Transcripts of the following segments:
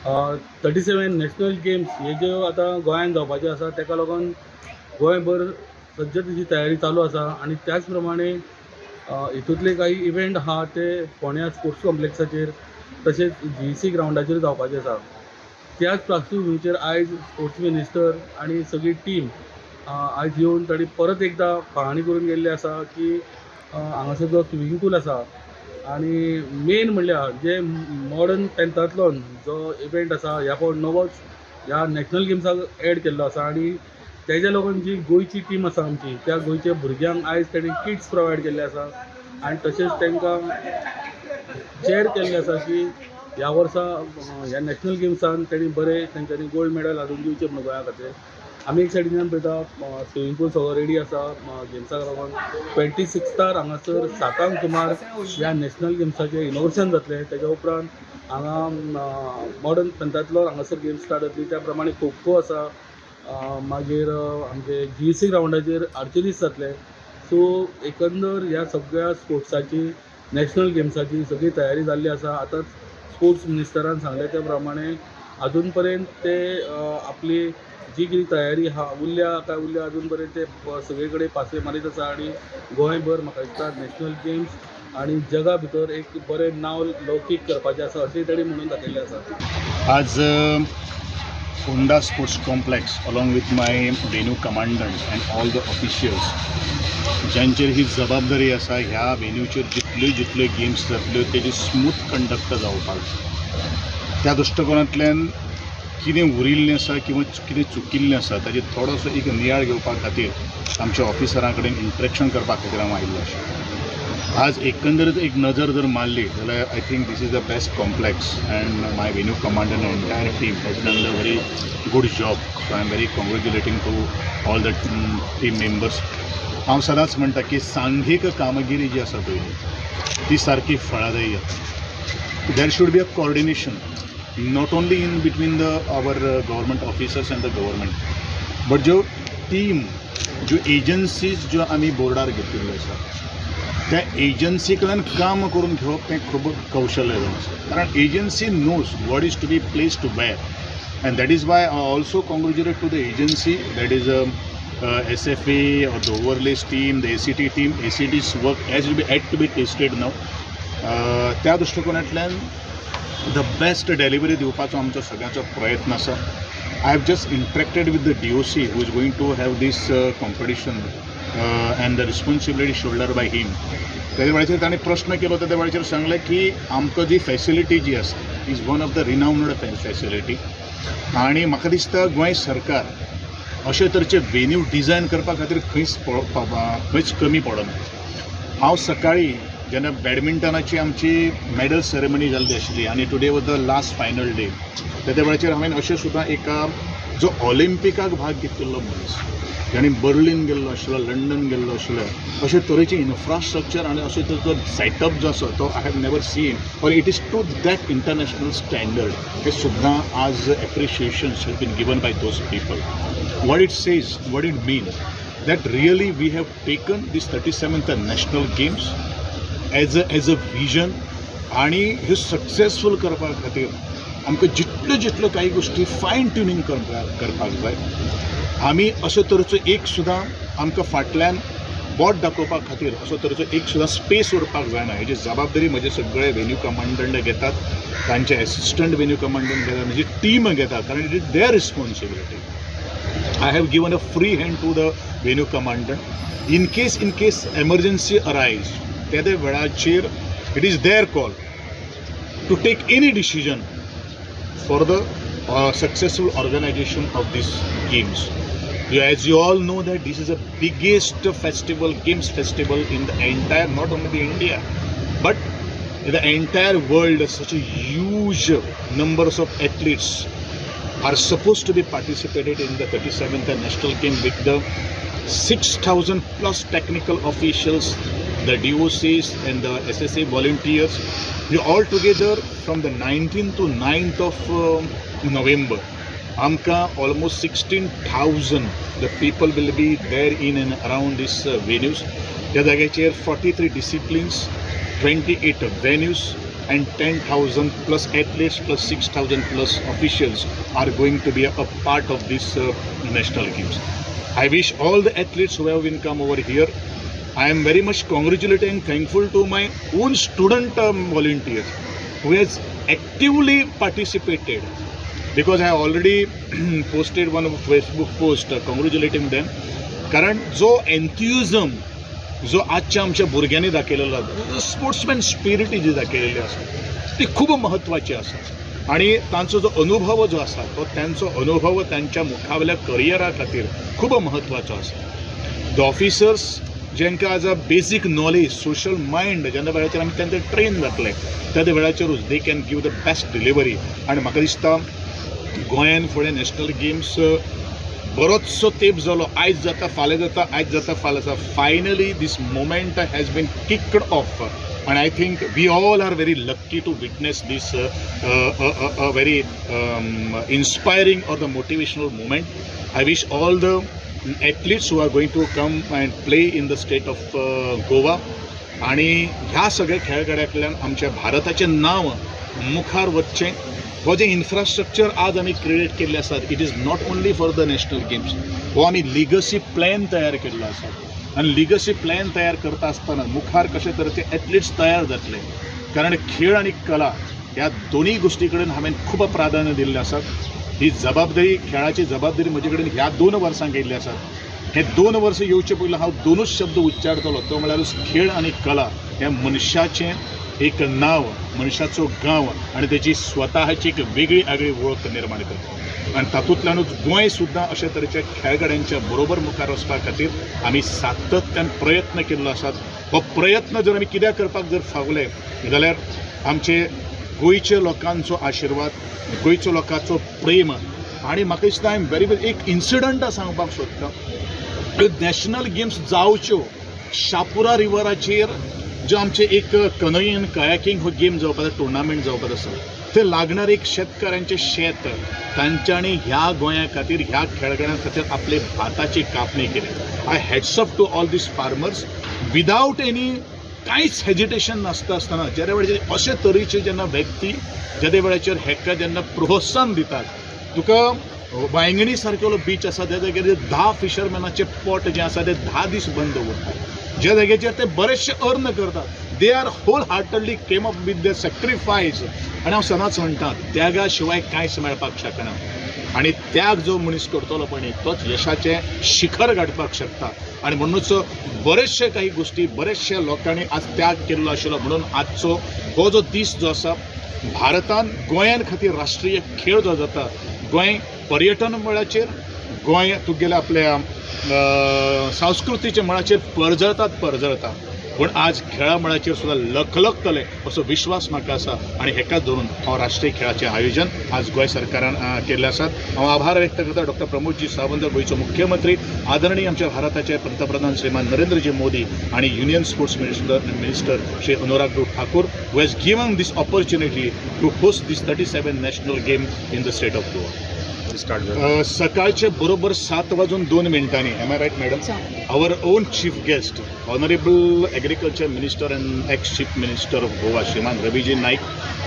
37 national games हे ज्यो आतां गोंयांत जावपाचे आसा, ताका लागून गोंयभर सज्ज तेजी तयारी चालू आसा आनी त्याच प्रमाणे हितूंतले काही इव्हेंट आहा ते फोंड्या स्पोर्ट्स कॉम्प्लेक्साचेर तशेंच जीईसी ग्रावंडाचेर जावपाचे आसा. त्याच पार्श्वभुमीचेर आयज स्पोर्ट्स मिनिस्टर आनी सगळी टीम आयज येवन तांणी परत एकदां पळोवणी करून गेल्ली आसा की हांगासर जो स्विमींग पूल आसा आनी मेन म्हणल्यार जे मॉडर्न पेंटाथलॉन जो इव्हेंट आसा, ह्या फावट नवोच ह्या नॅशनल गेम्साक एड केल्लो आसा आनी तेज्या लागून जी गोंयची टीम आसा आमची, त्या गोंयच्या भुरग्यांक आयज तांणी किट्स प्रोवायड केल्ले आसा आनी तशेंच तांकां चेअर केल्लें आसा की ह्या वर्सा ह्या नॅशनल गेम्सान तेणी बरें तेंच्यांनी गोल्ड मेडल हाडून दिवचें म्हणून गोंया खातीर. आमी एक सायडीच्यान पळयता, स्विमींग पूल सगळो रेडी आसा गेम्साक लागून. 26तार हांगासर 7 सुमार ह्या नॅशनल गेम्साचें इनॉग्रेशन जातलें. तेज्या उपरांत हांगा मॉडर्न पेंटाथलॉन हांगासर गेम्स स्टार्ट जातली. त्या प्रमाणे खो खो आसा, मागीर आमचे जीईसी ग्रावंडाचेर आर्चरीज जातले. सो एकंदर ह्या सगळ्या स्पोर्ट्साची, नॅशनल गेम्साची सगळी तयारी जाल्ली आसा. आतांच स्पोर्ट्स मिनिस्टरान सांगलें त्या प्रमाणे अजून पर्यंत ते आपली जी कितें तयारी आहा उरल्या काय उरल्या, अजून पर्यंत ते सगळे कडेन पासय मारीत आसा आनी गोंयभर म्हाका दिसता नॅशनल गेम्स आनी जगा भितर एक बरें नांव लौकीक करपाचें आसा अशें ताणी म्हणून दाखयल्लें आसा. आज Ponda Sports Complex, along with my venue commandant and all the officials ज्यांचेर ही जबाबदारी आसा, ह्या वेन्यूचेर जितल्यो जितल्यो गेम्स जातल्यो तेजी स्मूथ कंडक्ट जावपाक जाय. त्या दृश्टिकोनांतल्यान कितें उरिल्लें आसा किंवा कितें चुकिल्लें आसा ताजेर थोडोसो एक नियाळ घेवपा खातीर, आमच्या ऑफिसरां कडेन इंट्रेक्शन करपा खातीर हांव आयिल्लो आशिल्लो. आज एकंदरीत एक नजर जर मारली जाल्यार I think this is the best complex and my venue commandant and entire team has done the very good job, so I am very congratulating to all the team members. हांव सदांच म्हणटा की सांघीक कामगिरी जी आसा पळय ती सारकी फळादायी जाता. There should be a coordination not only in between the our government officers and the government, but ज्यो टीम, ज्यो एजन्सीज ज्यो आमी बोर्डार घेतिल्ल्यो आसा, त्या एजन्सी कडल्यान काम करून घेवप तें खूब कौशल्य जावन आसा, कारण agency knows what is to be placed where, and that is why I also congratulate to the agency, that is SFA or the overlays team, the ACT team. ACT's work has to be had to be tested now. त्या दृश्टिकोनांतल्यान the best delivery दिवपाचो आमचो सगळ्यांचो प्रयत्न आसा. I have just interacted with the DOC who is going to have this competition and the responsibility shoulder by him. त्या वेळाचेर ताणें प्रश्न केलो, त्या वेळाचेर सांगलें की आमकां जी फॅसिलिटी जी आसा is one of the renowned facility आनी म्हाका दिसता गोंय सरकार अशे तरेचे वेन्यू डिझायन करपा खातीर खंयच कमी पडना. हांव सकाळी जेन्ना बॅडमिंटनाची आमची मॅडल सेरेमनी जाल्ली आशिल्ली आनी today was the last final day, त्या वेळाचेर हांवें अशें सुद्दां एका जो ऑलिम्पिकाक भाग घेतिल्लो मनीस, जाणी बर्लीन गेल्लो आशिल्लो, लंडन गेल्लो आशिल्लो, अशे तरेचे इन्फ्रास्ट्रक्चर आनी अशे तरेचो सेटअप जो आसा तो I have never seen or it is to that international standard, हे सुद्दां आज appreciations has been given by those people. What it says, what it means, that really we have taken this 37th National Games as a vision आणि हे successful करपा खातीर आमकां जितल्यो जितल्यो काही गोश्टी फायन ट्युनींग करपाक जाय. आमी अशे तरेचो एक सुद्दां आमकां फाटल्यान बोट दाखोवपा खातीर असो तरेचो एक सुद्दां स्पेस उरपाक जायना. हेजी जबाबदारी म्हजे सगळे वेन्यू कमांडंट घेतात, तांचे एसिस्टंट वेन्यू कमांडंट घेतात, म्हजी टीम घेतात, कारण it is their responsibility. I have given a free hand to the venue commandant. In case emergency arise, त्या त्या वेळाचेर it is their call to take any decision for the successful organization of these games. As you all know that this is the biggest festival, games festival in the entire, not only the India, but in the entire world. Such a huge numbers of athletes are supposed to be participated in the 37th National Game with the 6,000 plus technical officials, the DOCs and the SSA volunteers. We all together from the 19th to 9th of November. आमकां almost 16,000 the people will be there in and around this venues. त्या जाग्याचेर 43 disciplines, 28 venues. and 10,000 plus athletes plus 6,000 plus officials are going to be a part of this national games. I wish all the athletes who have been come over here. I am very much congratulating and thankful to my own student volunteers who has actively participated, because I already posted one Facebook post congratulating them. कारण जो एन्थ्युझम जो आजच्या आमच्या भुरग्यांनी दाखयलेलो आसा, sportsman spirit जी दाखयलेली आसा, ती खूब म्हत्वाची आसा आनी तांचो जो अनुभव जो आसा, तो तांचो अनुभव तांच्या मुखावल्या करियरा खातीर खूब म्हत्वाचो आसा. The officers जेंकां as a basic knowledge, social mind, जेन्ना वेळाचेर आमी तांचे ट्रेन जातले, त्या वेळाचेरूच they can give the best delivery. आनी म्हाका दिसता गोंयान फुडें नॅशनल गेम्स बरोचसो तेंप जालो, आयज जाता फाल्यां जाता, आयज जाता फाल्यां जाता. Finally this moment has been kicked off and I think we all are very lucky to witness this very inspiring or the motivational moment. I wish all the athletes who are going to come and play in the state of Goa आणि ह्या सगळ्या खेळगड्यांतल्यान आमच्या भारताचें नांव मुखार वचचें. हो जें इन्फ्रास्ट्रक्चर आज आमी क्रिएट केल्लें आसा, it is not only for the national games. हो आमी लिगसी प्लॅन तयार केल्लो आसा आनी लिगसी प्लॅन तयार करता आसतना मुखार कशे तरेचे एथलिट्स तयार जातले, कारण खेळ आनी कला ह्या दोनूय गोश्टी कडेन हांवें खूब प्राधान्य दिल्लें आसा. ही जबाबदारी, खेळाची जबाबदारी म्हजे कडेन ह्या 2 वर्सांक येयल्ली आसा. हे 2 वर्स येवचे पयलीं हांव दोनूच शब्द उच्चारतलो, तो म्हळ्यारूच खेळ आनी कला हे मनशाचें एक नांव, मनशाचो गांव आनी तेजी स्वताची एक वेगळी आगळी वळख निर्माण करता. आनी तातूंतल्यानूच गोंय सुद्दां अशे तरेच्या खेळगड्यांच्या बरोबर मुखार वचपा खातीर आमी सातत्यान प्रयत्न केल्लो आसात. हो प्रयत्न जर आमी कित्याक करपाक जर फावले जाल्यार आमचे गोंयच्या लोकांचो आशिर्वाद, गोंयच्या लोकांचो प्रेम. आनी म्हाका दिसता, I am very very, एक इन्सिडंट सांगपाक सोदता. नॅशनल गेम्स जावच्यो, शापुरा रिवराचेर जो आमचे एक कनोईंग कयाकिंग हो गेम जावपाचो, टुर्नामेंट जावपाचो आसा, थंय लागणार एक शेतकारांचें शेत तांच्यांनी ह्या गोंया खातीर, ह्या खेळगड्यां खातीर आपले भाताची कापणी केली. I hats off to all these farmers. Without any कांयच हेजिटेशन नासता आसतना जेन्ना वेळाचेर अशे तरेचे जेन्ना व्यक्ती जेदे वेळाचेर हेका जेन्ना प्रोत्साहन दितात, तुका वांयगणी सारकेलो बीच आसा, त्या जाग्यार 10 फिशरमॅनाचे पोट जे आसा ते 10 दीस बंद उरतात, ज्या जाग्याचेर ते बरेचशे अर्न करतात. They are whole heartedly came up with the sacrifice. आनी हांव सदांच म्हणटा, त्यागा शिवाय कांयच मेळपाक शकना आनी त्याग जो मनीस करतलो पळय, तोच यशाचें शिखर गाठपाक शकता. आनी म्हणूनच बरेचशे काही गोश्टी, बरेचशे लोकांनी आज त्याग केल्लो आशिल्लो, म्हणून आजचो हो जो दीस जो आसा, भारतान गोंयान खातीर राष्ट्रीय खेळ जो जाता, गोंय पर्यटन मळाचेर, गोंय तुगेल्या आपल्या संस्कृतीच्या मळाचेर परजळतात परजळता, पूण आज खेळा मळाचेर सुद्दां लखलखतले असो विश्वास म्हाका आसा. आनी हेकाच धरून हांव राष्ट्रीय खेळाचें आयोजन आज गोंय सरकारान केल्लें आसा. हांव आभार व्यक्त करता डॉक्टर प्रमोदजी सावंत, गोंयचो मुख्यमंत्री, आदरणीय आमच्या भारताचे पंतप्रधान श्रीमान नरेंद्रजी मोदी आणि union sports minister Shri Anurag Thakur, who has given this opportunity to host this 37 national game in the state of Goa. Start झालं. सकाळचे बरोबर 7 वाजून 2 मिनटांनी, am I right, madam, our own chief guest, honourable agriculture minister and ex chief minister of Goa Shriman Raviji Naik,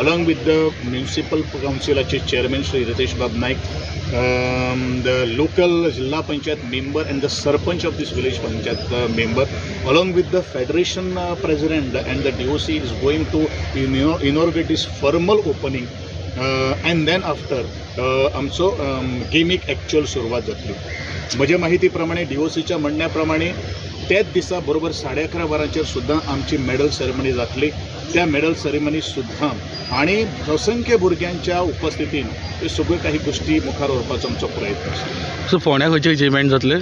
along with the municipal काउन्सिलाचे chairman Shri Ritesh Bab Naik, the local जिल्हा panchayat member and the sarpanch of this village panchayat member, along with the federation president and the DOC is going to inaugurate this formal opening and then after आमचो गेमीक actual सुरवात जातली. म्हज्या माहिती प्रमाणे, डीओसीच्या म्हणण्या प्रमाणे, त्याच दिसा बरोबर 11:30 वरांचेर सुद्दां आमची मेडल सेरेमनी जातली. त्या मेडल सेरेमनी सुद्दां आणि असंख्य भुरग्यांच्या उपस्थितीन ह्यो सगळ्यो काही गोश्टी मुखार व्हरपाचो आमचो प्रयत्न आसा. सो फोंड्या खंयचे खंयचे इव्हेंट जातले?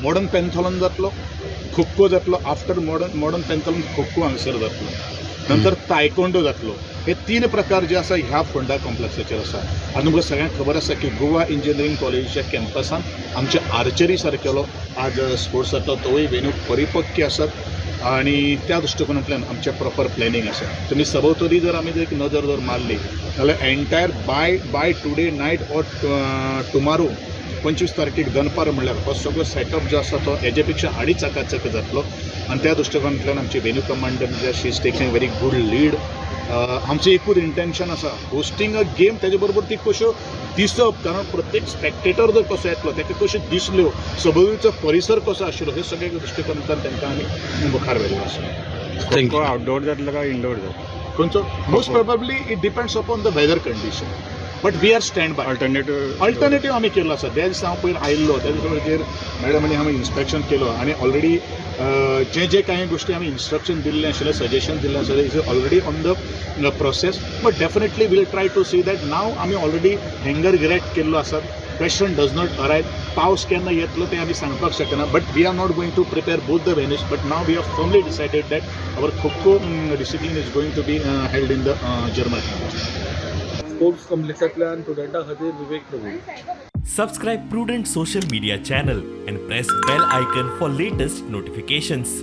मॉडर्न पेंथॉलन जातलो, खो खो जातलो. आफ्टर मॉडर्न पेंथॉलन खो खो हांगसर जातलो, नंतर तायकोंडो जातलो. हे तीन प्रकार जे आसा ह्या फोंडा कॉम्प्लेक्साचेर आसा. आनी तुमकां सगळ्यांक खबर आसा की गोवा इंजिनियरींग कॉलेजीच्या कॅम्पसान आमच्या आर्चरी सारकेलो आज स्पोर्ट्स जाता, तोवूय वेन्यू परिपक्व आसात आणि त्या दृश्टिकोनांतल्यान आमचें प्रॉपर प्लॅनिंग आसा. तुमी सभोवतरी जर आमी जर एक नजर जर मारली जाल्यार entire by today night or tomorrow, 25 तारखेक दनपार म्हणल्यार हो सगळो सेटअप जो आसा तो हेजे पेक्षा आनी चकाचक जातलो. आनी त्या दृश्टिकोनांतल्यान आमची venue commander J, she is taking very good lead. आमचें एकूच इंटेन्शन आसा, होस्टींग अ गेम, तेजे बरोबर ती कश्यो दिसप, कारण प्रत्येक स्पेक्टेटर जर कसो येतलो, ताका कश्यो दिसल्यो, सबंदीचो परिसर कसो आशिल्लो, हे सगळे दृश्टिकोनांतल्यान तांकां आमी मुखार व्हेल्लो आसा. Thank you. Outdoor जातलो काय इंडोर जातलो? खंयचो? Most probably it depends upon the weather condition, but we are stand by. Alternative? Alternative आमी केल्लो आसा. त्या दिसा हांव पयर आयिल्लो, त्या दिसा वयलेर मॅडमांनी आमी इन्स्पेक्शन केलो आनी ऑलरेडी जे जे कांय गोश्टी आमी इन्स्ट्रक्शन दिल्लें आशिल्लें, सजेशन दिल्लें आशिल्लें, is already on the process. But definitely we'll try to see that now आमी ऑलरेडी हँगर इरेक्ट केल्लो आसा. Question does not arise. पावस केन्ना येतलो तें आमी सांगपाक शकना, but we are not going to prepare both the venues. But now we are firmly decided that our kho kho discipline is going to be held in the German. Sports कॉम्प्लेक्सांतल्यान स्टुडंटा खातीर विवेक Prabhu. Subscribe Prudent social media channel and press bell icon for latest notifications.